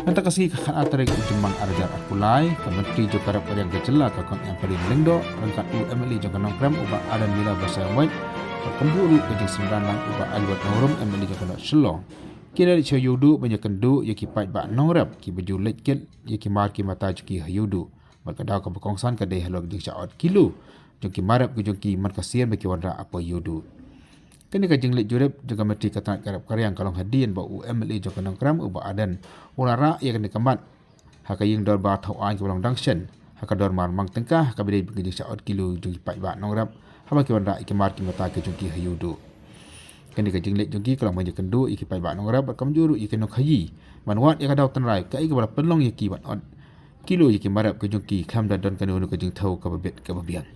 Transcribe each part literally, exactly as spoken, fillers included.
Mynta ka sngi ka khatar tarik u Jymmang arhajar arphew lai, ka Myntri jong ka rep ka riang ka jylla ka Kong Ampareen Lyngdoh, ryngkat u MLA jong ka Nongkrem u Bah Ardent Miller Basaiawmoit, bad kumjuh ruh ka jingsynran lang u Bah Aluad Nongrum, MLA jong ka North Shillong, ki la leit sha Ïewduh ban ïakynduh ïa ki paidbah nongrep kiba ju leit kit ïa ki mar ki mata jong ki ha Ïewduh. Bad ka daw kaba kongsan ka dei halor ka jingshah ot kilo jong ki mar rep ka jong ki man ka sien ba ki wanrah hapoh Ïewduh. Kane ka jingleit jurip jong ka Myntri ka tnat ka rep ka riang ka long hadien ba u MLA jong ka Nongkrem u Bah Ardent u la rah ïa kane ka mat ha ka ïing dorbar thaw aiñ kaba long dang shen ha ka dorbar mang tyngka ha kaba ïadei bad ka jingshah ot kilo jong ki paidbah nongrep haba ki wanrah ïa ki mar ki mata ka jong ki ha Ïewduh. Kane ka jingleit jong ki ka long ban ïakynduh ïa ki paidbah nongrep bad kumjuh ruh ïa ki nongkhaïi ban wad ïa ka daw tynrai kaei kaba la pynlong ïa ki ban ot kilo ïa ki mar rep ka jong ki khlem da don kano kano ka jingthew kaba bit kaba biang.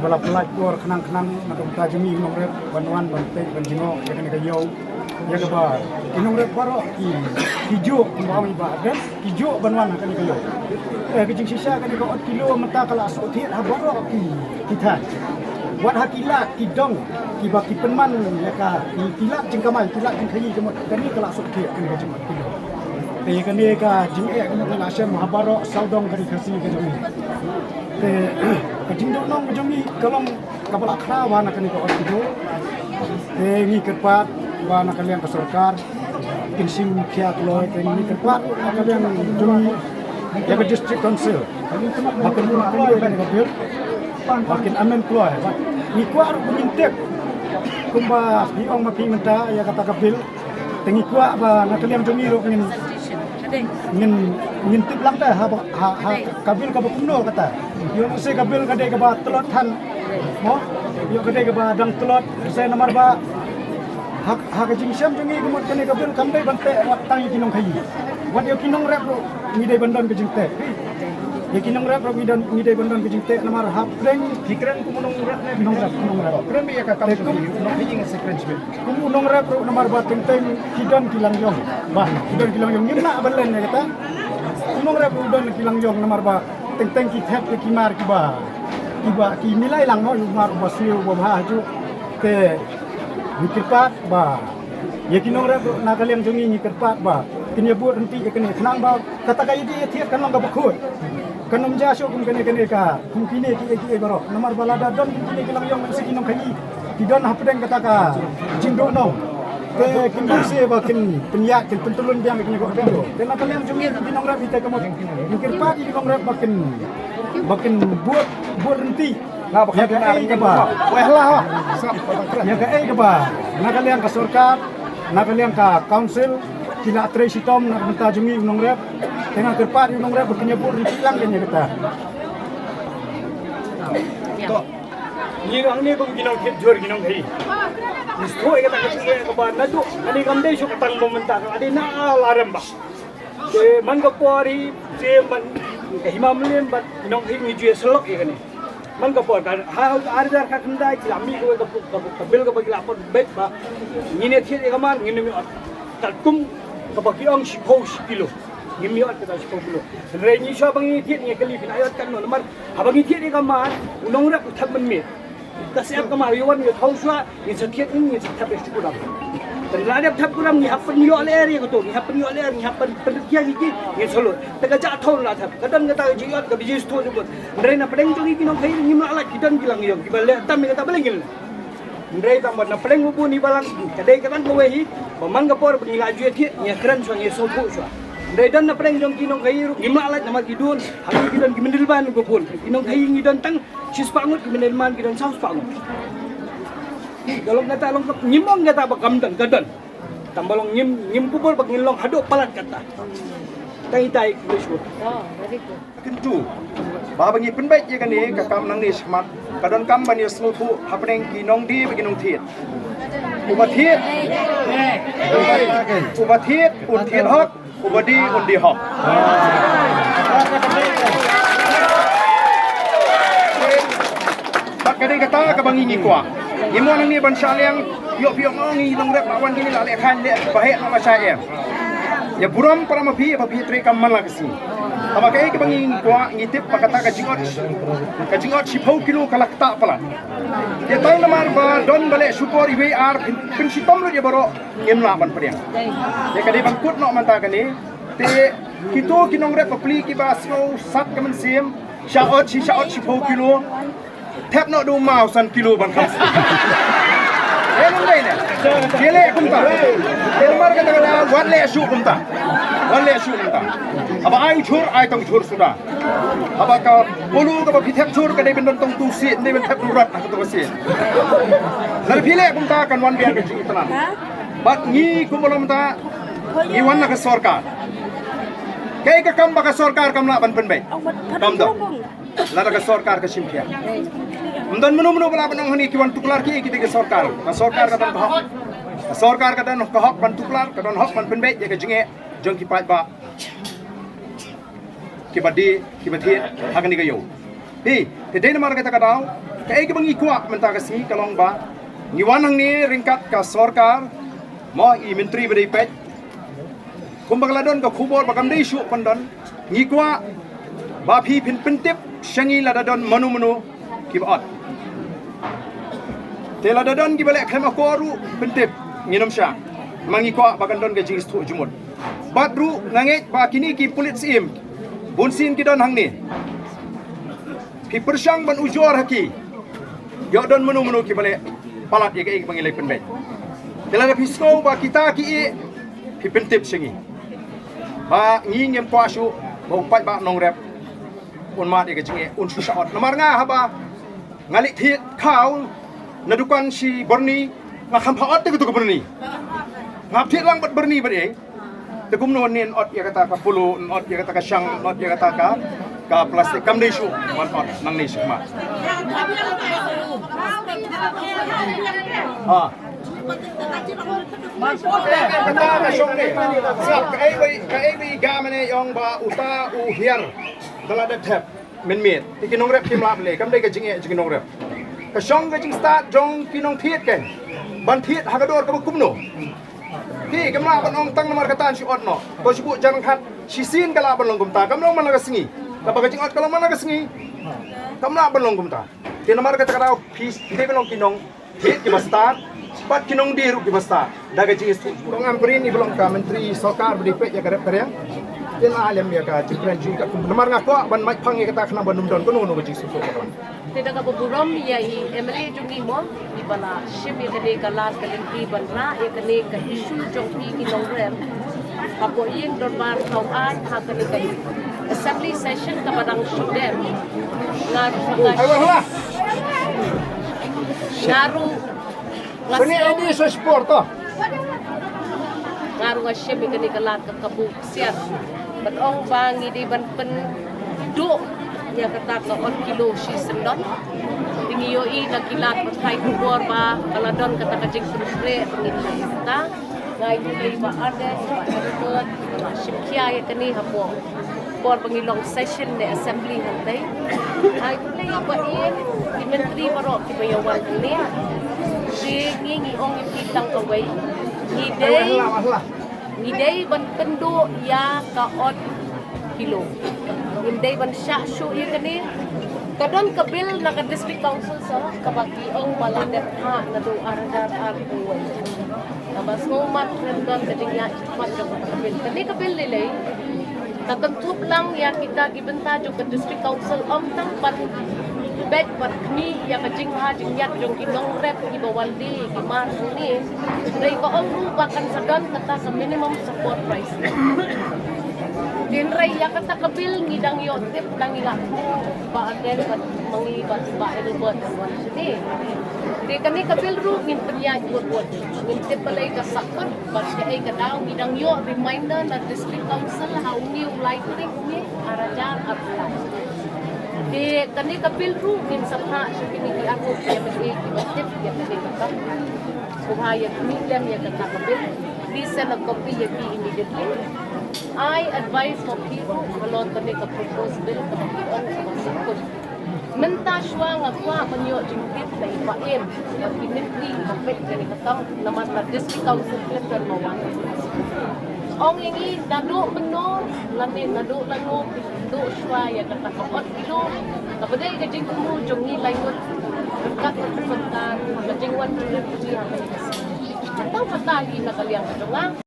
Ba la pynlait por khnang khnang na ka bynta jong ngi nongrep ban wan ban peit ban jngoh ïa kane ka ïew ïa kaba ki nongrep baroh ki, ki juh kumba ong i Bah Ardent. Ki juh ban wan ha kane ka ïew. Eh, ka jingshisha kane ka ot kilo mynta ka la suk thied ha baroh ki, ki thaiñ. Wat ha ki lad ki dong kiba ki pynman ïa ka ki, ki lad jingkamai ki lad jingkhaïi ka mut kane ka la suk thied kane ka jingot kilo. Te kane ka jingeh ka mut ka la shem ha baroh sawdong ka ri Khasi ka jong ngi. Te ka jingduhnong ka jong ngi ka long kaba la khraw bha na kane ka ot kilo. Te ngi kyrpad ba na ka liang ka sorkar kin shim khia kloi, te ngi kyrpad na ka liang jong ngi ïa ka District Council ba kin ïa kloi ïa kane ka bill, ba kin amend kloi. Ngi kwah ruh ba ngin tip kumba phi ong ma phi mynta ïa kata ka bill. Te ngi kwah ba na ka liang jong ngi ruh ngin, ngin, ngin tip lang te ha, ha, ha ka bill kaba kumno kata. Ïoh lehse ka bill ka dei kaba tlot than. Mo? Ïoh ka dei kaba dang tlot. Lehse namar ba ha, ha ka jingshem jong ngi ka mut kane ka bill kam dei ban teh wat tang ïa ki nongkhaïi. Wat ïa ki nongrep ruh ngi dei ban don ka jingteh. Ïa ki nongrep ruh ngi don, ngi dei ban don ka jingteh namar hapdeng. Ki kren kum u nongrep ne? Nongrep, nongkhaïi. Kren ïa ka kam jong ki nongkhaïi ngi sa kren shibit. Kum u nongrep ruh namar ba teng teng ki don ki lang ïong. Ba ki don ki lang ïong, ngim lah ban len ïa kata. U nongrep ruh u don ki lang ïong namar ba teng teng ki thep ïa ki mar kiba, kiba ki milai lang mo, u mar uba sniew uba bha hajuh. Te ngi kyrpad ba ïa ki nongrep ruh na ka liang jong ngi ngi kyrpad ba kin ïa bud ryntih ïa kane khnang ba kata ka ïadei ïathied kan long kaba khuid. Kan ym jia shuh kum kane kane ka, kum kine kiei kiei baroh. Namar ba lada don kum kine ki lang ïong lehse ki nongkhaïi ki don hapdeng kata ka jingduhnong. Te kin ym lehse ba kin pynïaid kin pyntylun biang ïa kine ki ot kilo. Te na ka liang jong ngi ki nongrep ïa te ka mut ngi kyrpad ïa ki nongrep ba kin, ba kin bud, bud ryntih. Ïa kaei kaba, ïa kaei kaba na ka liang ka sorkar, na ka liang ka council ki la trei shitom na ka bynta jong ngi u nongrep. Te nga kyrpad ïa u nongrep ba kin ïa bud ryntih lang ïa kata. To. Ngi hangne kum ki nongthied jhur ki nongkhaïi. Ngi sngewthuh ïa kata ka jingeh kaba naduh hangne kam dei shuh ka tang ba mynta ka la dei na la rem ba. Te man ka por hi te man ka hima mlien bad ki nongkhaïi ngi ju ïa syllok ïa kane. Man ka por ka ha, ha arhajar khatkhyndai ki la mih kawei ka, ka, ka bill kaba ki la pynbeit ba ngin ïa thied ïa ka mar ngin ym ïa ot. Katkum kaba ki ong shiphew shi kilo. Ngim ïa ot kata shiphew kilo. Hynrei ngi shuwa ba ngi thied ngi kylli phi la ïa ot katno namar haba ngi thied ïa ka mar u nongrep u thep mynmiet. Ka sep ka mar ïa wan ïa thaw shuwa ngin sa thied ngin, ngin sa thep ïa shi kuram. Te la dep thep kuram ngi hap pynïoh lyer ïa kato, ngi hap pynïoh lyer, ngi hap pyn, pynrkhia ïa ki, ngin sa lut. Te ka jaka thaw la thep. Ka don kata ka jingïoh kaba ji sthok jubut. Hynrei na pdeng jong ngi ki nongkhaïi ngim lah lait ki don ki lang ïong kiba leh tam ïa kata ba leh ngin leh. Hynrei tang ba na pdeng u bun i balang ka dei ka dang kawei hi ba man ka por ba ngi la ju ïa thied ngi ïa kren shuwa ngi ïa sngewthuh shuwa. Hynrei don na pdeng jong ki nongkhaïi ruh ngim lah lait namar ki don ha ki don ki mynder ban u bun. Ki nongkhaïi ngi don tang shispah ngut, ki mynder ban ki don saw spah ngut. Ka long kata long ka ngim ong kata ba kam don, ka don. Tang ba long ngim, ngim kubur ba ngin long haduh palat kata. Tang itai khublei shibun. Kyntu ba haba ngi pynbeit ïa kane ka kam nangne shakhmat ka donkam ban ïa sngewthuh hapdeng ki nongdie bad ki nongthied. Uba thied, uba thied un thied hok, uba die un die hok. Bad ka dei kata kaba ngi ngi kwah. Ngi mon nangne ban shah liang ïoh phi ong ngi nongrep ba wan kine la leh khan leh ba heh la ba shah ïa. Ïa burom para ma phi, ïa ba phi trei kam man la ka sngi. Haba kaei kaba ngi kwah, ngi tip ba kata ka jingot, ka jingot shiphew kilo ka la ktah palat. Ïa tang namar ba don ba leh shukor iwei ar pyn, pynshitom lut ïa baroh, ngim lah ban pdiang. Ïa ka dei ban kut noh mynta kane. Te kito ki nongrep bapli kiba sngew sat ka mynsiem, sha ot shi, sha ot shiphew kilo. Thep noh da u maw san kilo ban kham. Eh, ym dei ne. Ki leh kumta. Te namar kata ka daw wat leh shuh kumta. Wat leh shuh kumta. Haba ai u jhur, ai tang u jhur suda. Haba ka polo kaba phi thep jhur ka dei ban don tang utu u sien, ym dei ban thep u rat na kata ka sien. Lada phi leh kumta kan wan biang ka jingïatrei. Bad ngi kumba long mynta ngi wan na ka sorkar. Kaei ka kam ba ka sorkar kam lah ban pynbeit? Kam don. Lada ka sorkar ka shim khia. Ym don mano mano ba lah ban ong hangne ki wan tuklar kiei kiei ki sorkar. Ka sorkar ka don ka hok. Ka sorkar ka don ka hok ban tuklar, ka don hok ban pynbeit ïa ka jingeh jong ki paidbah kiba die, kiba thied ha kane ka ïew. Hi, te dei namar kata ka daw, kaei kaba ngi kwah mynta ka sngi ka long ba ngi wan hangne ryngkat ka sorkar, mo, i myntri ba dei peit. Kumba ka la don ka khubor ba kam dei shuh pyndon, ngi kwah ba phi phin pyntip sha ngi lada don mano mano kiba ot. Te lada don kiba leh khlem akor ruh pyntip, ngin ym shah. Ma ngi kwah ba kan don ka jingsngewthuh jingmut. Bad ruh nga ngeit ba kine ki pulit syiem, bunsien ki don hangne. Phi pyrshang ban ujor ha ki. Ïoh don mano mano kiba leh palat ïa kaei kaba ngi la pynbeit. Te lada phi sngew ba kita kiei, phi pyntip sha ngi. Ba ngi ngim kwah shuh ba u paidbah nongrep un mad ïa ka jingeh, un shu shah ot. Namar nga haba nga leit thied khaw na dukan shi byrni, nga kham phah ot te katu ka byrni. Nga thied lang bad byrni bad ei. Te kumno ne yn ot ïa kata ka polo, yn ot ïa kata ka shang, yn ot ïa kata ka, ka plastik, kam dei shuh ban ot nangne shakhmat. Ha. Kata ka shong ne. Sngap, kaei ba, kaei ba i gam ne ong ba uta u hiar. Te la dep thep. Mynmiet, te ki nongrep kim lah ban leh, kam dei ka jingeh jong ki nongrep. Ka shong ka jingstad jong ki nongthied kan. Ban thied ha ka dor kaba kumno. Te kim lah ban ong tang namar kata yn shu ot noh. To shu buh jan khat, shisien ka lah ban long kumta, kam long man la ka sngi. Kaba ka jingot ka long man la ka sngi. Kam lah ban long kumta. Te namar kata ka daw phi, phi dei ban long ki nong thied kiba stad, bad ki nongdie ruh kiba stad. Da ka jingïasngewthuh. Kong Ampareen i ba long ka myntri sorkar ba dei peit ïa ka rep ka riang. Te la lem ïa ka jingkren jong ka kum. Namar nga kwah ban mait phang ïa kata khnang ban ym don kano kano ka jingsngewthuh ka ban. Te da kaba burom ïa i M L A jong ngi mo, i ba la shim ïa kane ka lad ka lynti ban rah ïa kane ka issue jong ki ki nongrep. Hapoh ïing dorbar thaw aiñ ha kane ka assembly session kaba dang shu dep. Nga ruh nga, nga ruh nga sngewbha sa sport to. Nga ruh nga shem ïa kane ka lad ka kabu ksiar. Ban ong ba ngi dei ban pynduh ïa kata ka ot kilo shi syndon. Te ngi ïohi na ki lad pathai khubor ba ka la don kata ka jingpynkreh ngin ïa kata. Nga ïohi ba Ardent, ba Albert, ba shim khia ïa kane hapoh por ba ngi long session ne assembly hangtei. Ai, khublei ba in ki myntri baroh kiba ïa wan hangne. Te ngi ngi ong ïa phi tang kawei. Ngi dei, ngi dei ban pynduh ïa ka ot kilo. Ngim dei ban shah shuh ïa kane. Ka don ka bill na ka District Council sa kaba ki ong ba la dep phah naduh ar hajar arphew wei. Kaba sngewmat khlem don ka jingïaid khmat jong ka bill. Kane ka bill lei lei ka kynthup lang ïa kita ki bynta jong ka District Council, ym tang ban beit ban khmih ïa ka jingbha jingïap jong ki nongrep kiba wan die ki mar hangne. Hynrei ka ong ruh ba kan sa don kata ka minimum support price. Hynrei ïa kata ka bill ngi dang ïoh tip, dang ïa la ba Ardent bad ma ngi bad ba Albert wan shane. Te kane ka bill ruh ngin pynïaid wut wut. Ngim tip balei ka sahkut bad kaei ka daw, ngi dang ïoh reminder na District Council ha une u lai tarik May ar hajar arphew lai. Te kane ka bill ruh ngin sa phah sha kine ki arngut ki M L A kiba tip ïa kane ka kam. Sngewbha ïa khmih lem ïa kata ka bill. Please send a copy ïa ki immediately. Ai advice ma phi ruh halor kane ka proposed bill kaba ki ong kaba sahkut. Mynta shuwa nga kwah ban ïoh jingtip na i Bah Im bad ki myntri ba peit kane ka kam, namar na District Council khlem don ba wan. Ong ïa ngi naduh mynno lane naduh lano phi duh shuwa ïa kata ka ot kito, kaba dei ka jingthmu jong ngi lai ngut. Kat ka jingpynta ka jingwan jong ngi ha kane ka sngi. Tang kata hi na ka liang ka jong nga.